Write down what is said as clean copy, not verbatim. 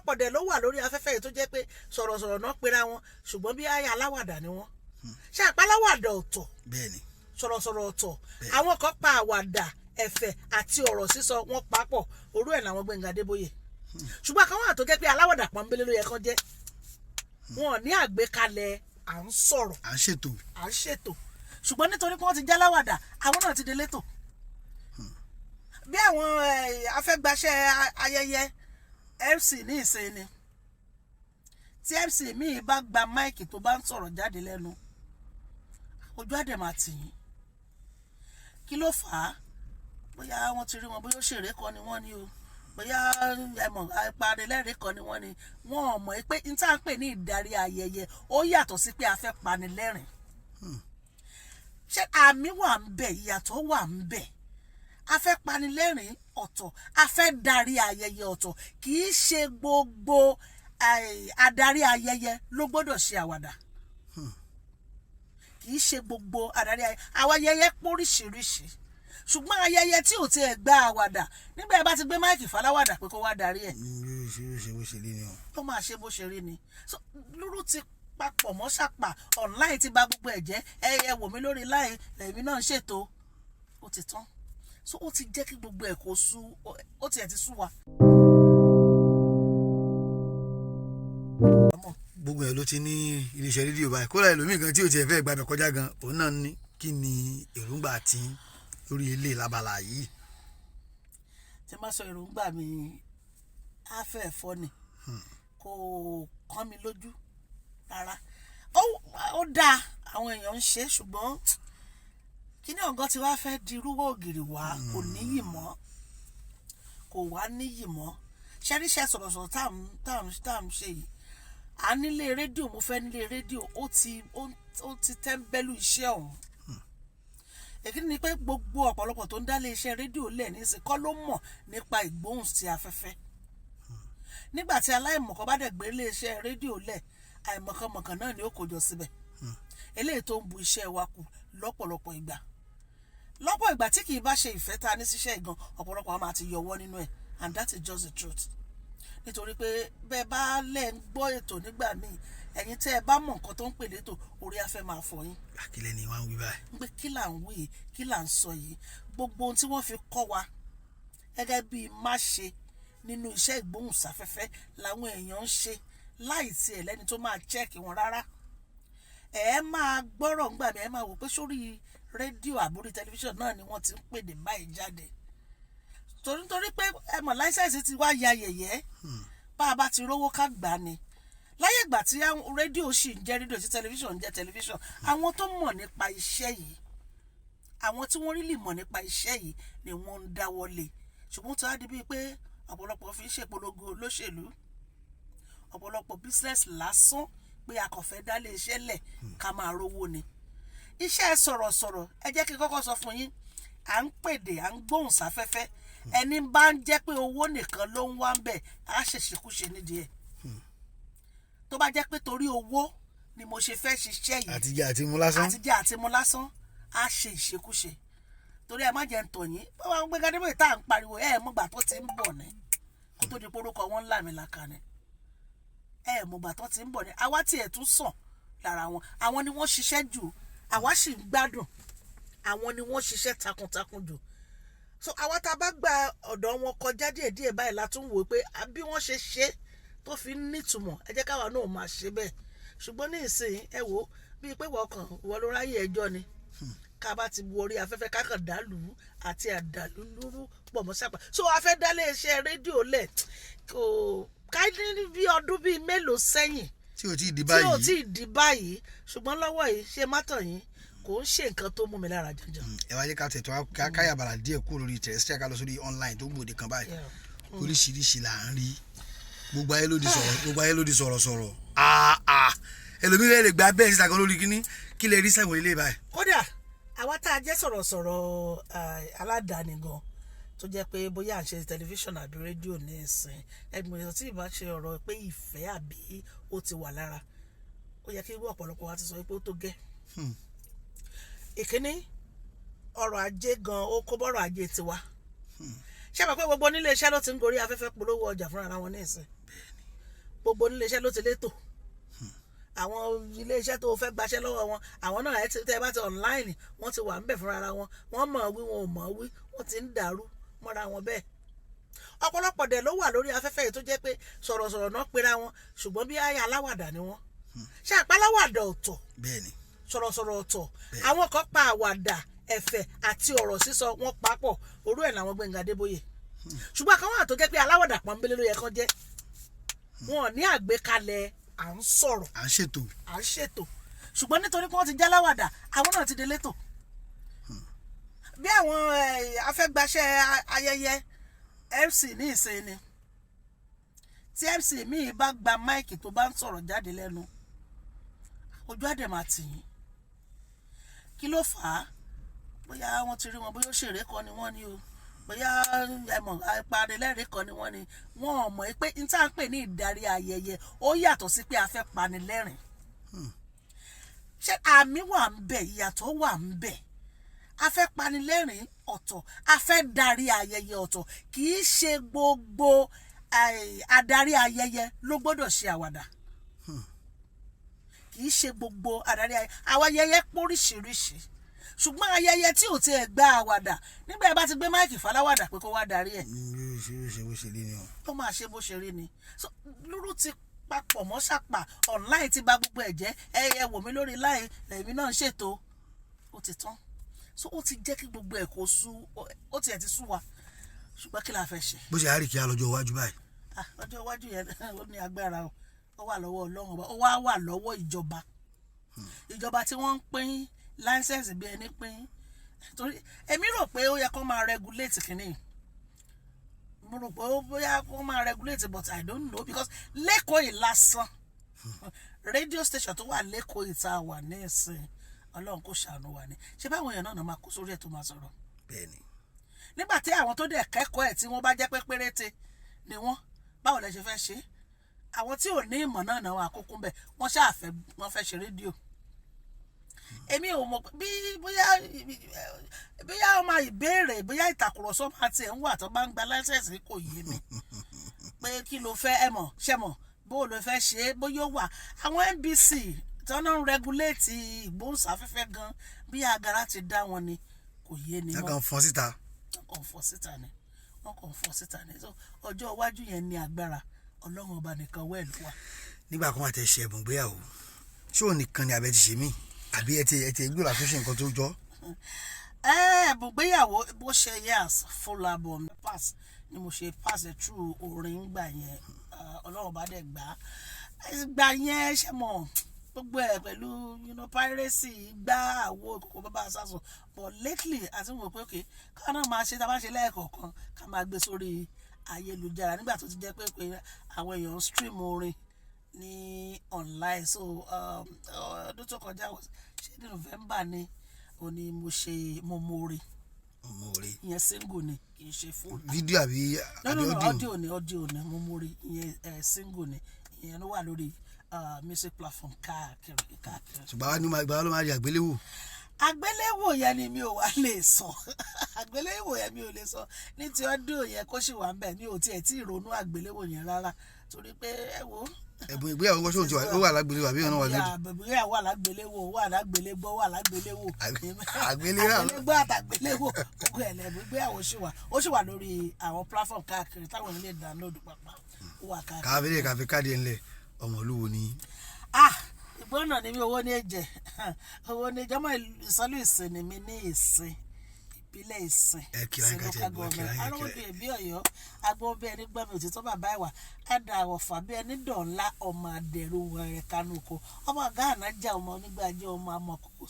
Ọ̀pọ̀lọpọ̀ dẹ̀ ló wà lórí afẹ́fẹ́ yìí tó jẹ́ pé sọ̀rọ̀sọ̀rọ̀ náà pera wọn, ṣùgbọ́n bí ayé aláwàdà ni wọ́n. Ṣé àpáláwàdà ọ̀tọ̀, Bẹ́ẹ̀ni. sọ̀rọ̀sọ̀rọ̀ ọ̀tọ̀. Àwọn kan pa àwàdà, ẹ̀fẹ̀ àti ọ̀rọ̀ sísọ wọn papọ̀, orú ẹ̀ làwọn Gbẹ́ngà Adébóyè. Ṣùgbọ́n àwọn wà tó jẹ́ pé aláwàdà pọ́nbélé ló yẹ kán jẹ́, wọn ò ní àgbékalẹ̀ à ń sọ̀rọ̀, à ń ṣètò, à ń ṣètò. Ṣùgbọ́n nítorí pé wọ́n ti jẹ́ aláwàdà, àwọn náà ti di létò bí àwọn afẹ́gbaṣẹ́ ayẹyẹ MC ní ìsìn ni. Tí MC míì bá gba mic tó bá ń sọ̀rọ̀ jáde lẹ́nu, ojú àdèmà tì yín. Kí ló fà á? Bóyá wọ́n ti rí wọn, bóyá òṣèré kan ni wọ́n ní o, bóyá ẹmọ apanilẹ́rìí kan ni wọ́n ní. Wọ́n ò mọ̀ pé n tá à ń pè ní ìdarí ayẹyẹ, ó yàtọ̀ sí pé a fẹ́ panilẹ́rìn. Ṣé àmì wà ń bẹ̀? Ìyàtọ̀ wà ń bẹ̀. A fẹ́ panilẹ́rìn ọ̀tọ̀, a fẹ́ darí ayẹyẹ ọ̀tọ̀. Kì í ṣe gbogbo adarí ayẹyẹ ló gbọ́dọ̀ ṣe àwàdà. Kì í ṣe gbogbo adarí ayẹyẹ. Àwọn ayẹyẹ póríṣiríṣi, ṣùgbọ́n ayẹyẹ tí ò tiẹ̀ gba àwàdà, nígbà yẹn bá ti gbé mic fàláwàdà pé kó wá darí ẹ̀, yóò ṣe bó ṣe rí ni o. Ó máa ṣe bó ṣe rí ni. So lúrú ti papọ̀ mọ́ ṣàpà, online ti bà gbogbo ẹ̀ jẹ́. Ẹ ẹ wò mí lórí line, lèmi náà ń ṣètò, ó ti tán. So ó ti jẹ́ kí gbogbo ẹ̀ kó sú, ó tiẹ̀ ti sú wa. Gbogbo ẹ̀ ló ti ní iléeṣẹ́ rédíò báyìí. Kódà ẹlòmíì gan tí ò tiẹ̀ fẹ́ gbàbẹ̀ kọjá gan, òun náà ní. Kí ni èròǹgbà tí lórí ilé lábala yìí? Tí n bá sọ èròǹgbà mi, á fẹ́ fọ́ ni, kò kán mi lójú rárá. Ó dáa, àwọn èèyàn ń ṣe, ṣùgbọ́n kíní ọ̀gán tí wàá fẹ́ di rúwọ́ ògiri wá, kò níyì mọ́, kò wá níyì mọ́. Ṣẹ́ríṣẹ́ sọ̀rọ̀sọ̀rọ̀ tá à ń ṣe yìí, à nílé rédíò, mo fẹ́ nílé rédíò, ó ti tẹ́ńbẹ́lú iṣẹ́ ọ̀hún. Èkíní ni pé gbogbo ọ̀pọ̀lọpọ̀ tó ń dálé iṣẹ́ rédíò lẹ̀ nísìn kọ́ ló mọ̀ nípa ìgbóhùn sí afẹ́fẹ́. Nígbà tí aláìmọ̀kan bá dẹ̀ gbé ilé iṣẹ́ rédíò lẹ̀, àìmọ̀kànmọ̀kàn náà ni ó kó jọ síbẹ̀. Eléyìí tó ń bu iṣẹ́ wa kù lọ́pọ̀lọpọ̀ ìgbà, lọ́pọ̀ ìgbà tí kì í bá ṣe ìfẹ́ ta ní síṣẹ́ ìgan, ọ̀pọ̀lọpọ̀ àwọn máa ti yọwọ́ nínú ẹ̀, and that is just the truth. Nítorí pé bẹ́ẹ̀ bá lẹ̀ ń gbọ́ ètò nígbà míì, ẹ̀yin tẹ́ ẹ bá mọ̀ nǹkan tó ń pè létò, orí afẹ́ máa fọ yín. Àkílẹ̀ ni wọ́n ń wí báyìí? Ń pé kí là ń wí yìí? Kí là ń sọ yìí? Gbogbo ohun tí wọ́n fi kọ́ wa gẹ́gẹ́ bíi má ṣe nínú iṣẹ́ ìgbóhùnsáfẹ́fẹ́ làwọn èèyàn ń ṣe láì tiẹ̀ lẹ́ni tó máa check wọn rárá. Ẹ máa gbọ́rọ̀ ńgbà mi, ẹ máa wò pé sórí rédíò àbórí tẹlifíṣàn náà ni wọ́n ti ń pèdè báyìí jáde, torí pé ẹ mọ̀ license ti wá ya yẹ̀yẹ́. Bá a bá ti rówó ká gbà á ni. Láyé ìgbà tí rédíò sì ń jẹ́ rédíò, tí tẹlifíṣàn ń jẹ́ tẹlifíṣàn, àwọn tó mọ̀ nípa iṣẹ́ yìí, àwọn tí wọ́n rí lè mọ̀ nípa iṣẹ́ yìí ni wọ́n ń dáwọ́lé. Ṣùgbọ́n tó á di bíi pé ọ̀pọ̀lọpọ̀ fi ń ṣèpolongo olóṣèlú, ọ̀pọ̀lọpọ̀ business lásán, pé a kò fẹ́ dálé iṣẹ́ lẹ̀ ká máa rówó ni. Iṣẹ́ sọ̀rọ̀sọ̀rọ̀, ẹ jẹ́ kí n kọ́kọ́ sọ fún yín, à ń pèdè, à ń gbóhùn sáfẹ́fẹ́, ẹni bá ń jẹ́ pé owó nìkan ló ń wá ń bẹ̀, á ṣèṣekúṣe nídìí ẹ̀. Tó bá jẹ́ pé torí owó ni mo ṣe fẹ́ ṣiṣẹ́ yìí, Àtijọ́ àti mú lásán. Àtijọ́ àti mu lásán, á ṣe ìṣekúṣe. Torí ẹ má jẹ́ ń tọ̀ yín, báwa ń gbé gádébòye tá à ń pariwo, ẹ mọ̀gbà tó ti ń bọ̀ ni, kó tó di porúkọ wọn ńlá mi làkà ni. Ẹ mọ̀gbà tó ti ń bọ̀ ni. Àwa tiẹ̀ tún sàn lára wọn. Àwọn ni wọ́n ṣiṣẹ́ jù, àwa sì ń gbádùn. Àwọn ni wọ́n ṣiṣẹ́ takuntakun jù. So àwa tá a bá gba ọ̀dọ̀ wọn kọjá díẹ̀díẹ̀ báyìí, la tún wò pé bí wọ́n ṣe ṣe tó fi ń nítumọ̀, ẹ jẹ́ káwa náà máa ṣe bẹ́ẹ̀. Ṣùgbọ́n ní ìsìn, ẹ wò ó bíi pé wọ́n kàn wọ́n ló ráyè ẹjọ́ ni. Ká bá ti bu orí afẹ́fẹ́, ká kàn dàlú àti àdàlú lúrú pọ̀ mọ́ sápà. So a fẹ́ dálé iṣẹ́ rédíò lẹ̀, kò ká ní bí ọdún bíi mélòó sẹ́yìn tí ò tí ì di tí ò báyìí. tí ì di báyìí. Ṣùgbọ́n lọ́wọ́ yìí, ṣe mátàn yín, kò ń ṣe nǹkan tó mú mi lára jọjọ. Ẹ wá jẹ́ ká tẹ̀tọ́ ká káyà bàrà díẹ̀ kúrò lórí terrestrial, ká lọ sórí online tó gbòde kan báyìí. Oríṣiríṣi là ń rí. Gbogbo ayé ló di sọ̀rọ̀, gbogbo ayé ló di sọ̀rọ̀ sọ̀rọ̀. Ah, ẹlòmíràn lè gba bẹ́ẹ̀ síta kan lórí kíní. Kí lè rí sẹ́wọ̀n ilé báyìí? Kódà àwa tá a jẹ́ sọ̀rọ̀sọ̀rọ̀ aládàáni gan, tó jẹ́ pé bóyá à ń ṣe tẹlifíṣàn àbí rédíò ní ìsìn, ẹgbẹ̀rún tí ìbá ṣe ọ̀rọ̀ pé ìfẹ́ àbí ó ti wà lára, ó yẹ kí irú ọ̀pọ̀lọpọ̀ wa ti sọ pé ó tó gẹ́. Ìkíní, ọrọ̀ ajé gan, ó kó bọ́rọ̀ ajé tiwa. Ṣé àmọ́ pé gbogbo onílé iṣẹ́ ló ti ń gorí afẹ́fẹ́ polówó ọjà fúnra wọn ní ìsìn? Gbogbo oníléeṣẹ́ ló ti létò. Àwọn iléeṣẹ́ tó fẹ́ gbaṣẹ́ lọ́wọ́ wọn, àwọn náà, ẹ ti tẹ́ ẹ bá ti online, wọ́n ti wà ń bẹ̀ fúnra ara wọn. Wọ́n mọ̀ wí, wọn ò mọ̀ wí, wọ́n ti ń dàrú mọ́ra wọn bẹ́ẹ̀. Ọ̀pọ̀lọpọ̀ dẹ̀ ló wà lórí afẹ́fẹ́ yìí tó jẹ́ pé sọ̀rọ̀sọ̀rọ̀ náà pera wọn, ṣùgbọ́n bí ayé aláwàdà ni wọ́n ṣe. Àpáláwàdà ọ̀tọ̀, sọ̀rọ̀sọ̀rọ̀ ọ̀tọ̀. Àwọn kan pa àwàdà, ẹ̀fẹ̀ àti ọ̀rọ̀ sísọ wọn papọ̀, orú ẹ̀ làwọn Gbẹ̀ngà Adébóyè. Ṣùgbọ́n àwọn wà tó jẹ́ pé aláwàdà pọ́nbélé ló yẹ kán jẹ́, wọn ò ní àgbékalẹ̀ à ń sọ̀rọ̀, à ń ṣètò, à ń ṣètò. Ṣùgbọ́n nítorí pé wọ́n ti jẹ́ aláwàdà, àwọn náà ti di létò. Bí àwọn afẹ́gbaṣẹ́ ayẹyẹ MC ní ìsìn ni, tí MC míì bá gba mic tó bá ń sọ̀rọ̀ jáde lẹ́nu, ojú àdèmà tì yín. Kí ló fà á? Bóyá wọ́n ti rí wọn, bóyá òṣèré kan ni wọ́n ní o, bóyá ẹmọ apanilẹ́rìn kan ni wọ́n ní. Wọ́n ò mọ̀ pé n tá à ń pè ní ìdarí ayẹyẹ, ó yàtọ̀ sí pé a fẹ́ panilẹ́rìn. Ṣé àmì wà ń bẹ̀? Ìyàtọ̀ wà ń bẹ̀. A fẹ́ panilẹ́rìn ọ̀tọ̀, a fẹ́ darí ayẹyẹ ọ̀tọ̀. Kì í ṣe gbogbo adarí ayẹyẹ ló gbọ́dọ̀ ṣe àwàdà. Kì í ṣe gbogbo adarí ayẹyẹ. Àwọn ayẹyẹ póríṣiríṣi, ṣùgbọ́n ayẹyẹ tí ò tiẹ̀ gba àwàdà, nígbà yẹn bá ti gbé mic fáláwàdà pé kó wá darí ẹ̀, yóò ṣe, yóò ṣe bó ṣe rí ni o. Ó máa ṣe bó ṣe rí ni. So lúrú ti papọ̀ mọ́ ṣàpà, online ti bà gbogbo ẹ̀ jẹ́. Ẹ ẹ wò mí lórí line lèmi náà ń ṣètò, ó ti tán. So ó ti jẹ́ kí gbogbo ẹ̀ kó sú, ó tiẹ̀ ti sú wa, ṣùgbọ́n kí la fẹ́ ṣe? Bó ṣe àárí kí á lọ́jọ́ iwájú báyìí? Ah, ọjọ́ iwájú yẹn, ó ní agbára o. Ó wà lọ́wọ́ Ọlọ́run Ọba, ó wá wà lọ́wọ́ ìjọba, ìjọba tí wọ́n ń pín license bí ẹni pín. Torí èmi rò pé ó yẹ kó máa regulate kínní. Mo rò pé ó bóyá kó máa regulate, but I don't know, because l'Ékòó yìí lásán, radio station tó wà l'Ékòó yìí tá a wà ní ìsìn, Ọlọ́run kò ṣàánú wa ni. Ṣé báwọn èèyàn náà máa kó sórí ẹ̀ tó máa sọ̀rọ̀? Bẹ́ẹ̀ni. Nígbà tí àwọn tó dẹ̀ kẹ́kọ̀ọ́ ẹ̀ tí wọ́n bá jẹ́ pé péréte ni wọ́n, báwo lẹ ṣe fẹ́ ṣe? Àwọn tí ò ní ìmọ̀ náà náà àkókò ń bẹ̀, wọ́n ṣáà fẹ́, wọ́n fẹ́ ṣe rédíò. Èmi ò mọ̀ bí bóyá ọmọ ìbéèrè, bóyá ìtàkùrọ̀sọ máa tiẹ̀ ń wà tó bá ń gba license, kò yé mi pé kí ló fẹ́, ẹ mọ̀ ṣe mọ̀ bó ló fẹ́ ṣe é, bóyá ó wà àwọn NBC tí wọ́n náà ń regulate ìgbóhùnsáfẹ́fẹ́ gan, bí agara ti dá wọn ni, kò yé ni wọ́n mọ́. Kàn fọ́n síta. Wọ́n kàn fọ́ síta ni, wọ́n kàn fọ́ síta ni. So ọjọ́ iwájú yẹn ní agbára, Ọlọ́run Ọba nìkan wẹ́ẹ̀ ló wà. Nígbà kan wà tẹ ṣe ẹ̀bùn gbéyàwó, ṣé òun nìkan ni àbẹ ti ṣe mí, àbí ẹ ti gbọ́dọ̀ àtúnṣe nǹkan tó jọ? Ẹ̀bùn gbéyàwó bó ṣe, yes, full album pass ni mo ṣe, pass it through orin gbà yẹn. Ọlọ́run bá dẹ̀ gbà á gbà yẹn. Ṣe mọ̀ gbogbo ẹ̀ pẹ̀lú piracy gbá àwo ìkòkò bàbá sásùn. But lately, àti mo rò pé okay, ká náà máa ṣe tá a bá ṣe lẹ́ẹ̀kọ̀ọ̀kan, ká máa gbé sórí ayélujára nígbà tó ti jẹ́ pé àwọn èèyàn ń stream orin ní online. So ọdún tó kọjá, ṣé ní November ni, ó ní mo ṣe Mo More. Ọmọ òre. Ìyẹn single ni, kì í ṣe full. Fídíò àbí No, àbí no, no. audio? Audio ni, audio ni Mo More ìyẹn. Single ni ìyẹn, ló wà lórí music platform káàkiri káàkiri. Ṣùgbọ́n àwa ní ìgbà wo ló máa rí àgbéléwò? Àgbéléwò yẹn ni mi ò wá lè sọ. Àgbéléwò yẹn mi ò lè sọ. Ní ti ọdún yẹn, kó sì wà ń bẹ̀, mi ò tiẹ̀ tí ì ronú àgbéléwò yẹn rárá, torí pé ẹ wo. Ẹ̀bùn ìgbéyàwó ńkọ́? Ṣé òun ti wà, ó wà lágbéléwò àbí òun náà wà lódì? Ìgbéyàwó wà lágbéléwò, wà lágbélégbọ́, wà lágbéléwò. Àgbéléwò. Àgbélégbọ́ àtàgbéléwò, gbogbo ẹ̀ lẹ́bùn ìgbéyàwó ṣì wà. Ó sì wà lórí àwọn platform káàkiri táwọn èèyàn lè download pàpà, ó wà káàkiri. Káfíńdé káfí káàdì ńlẹ̀, ọmọlúwo ni? Ah, ìgbóná ni mi, owó ní ẹ̀jẹ̀, owó ní ẹ̀jẹ̀. Ọmọ ìsọlú ìsìn ni mi ní ìsìn, ìbílẹ̀ ìsìn. Ẹ kíra yín, kájẹ ìbò, ẹ kíra yín, ẹ kíra. Arúgbó bíi ẹbí Ọ̀yọ́, agbó bí ẹni gbẹmí òtítọ́, bàbá ìwà ẹdà àwọ̀fà bí ẹni dọ̀nlá, ọmọ adẹ̀rù rẹ̀ kánú oko, ọmọ gáàná já, ọmọ onígbàjẹ́, ọmọ amọ̀kòkò.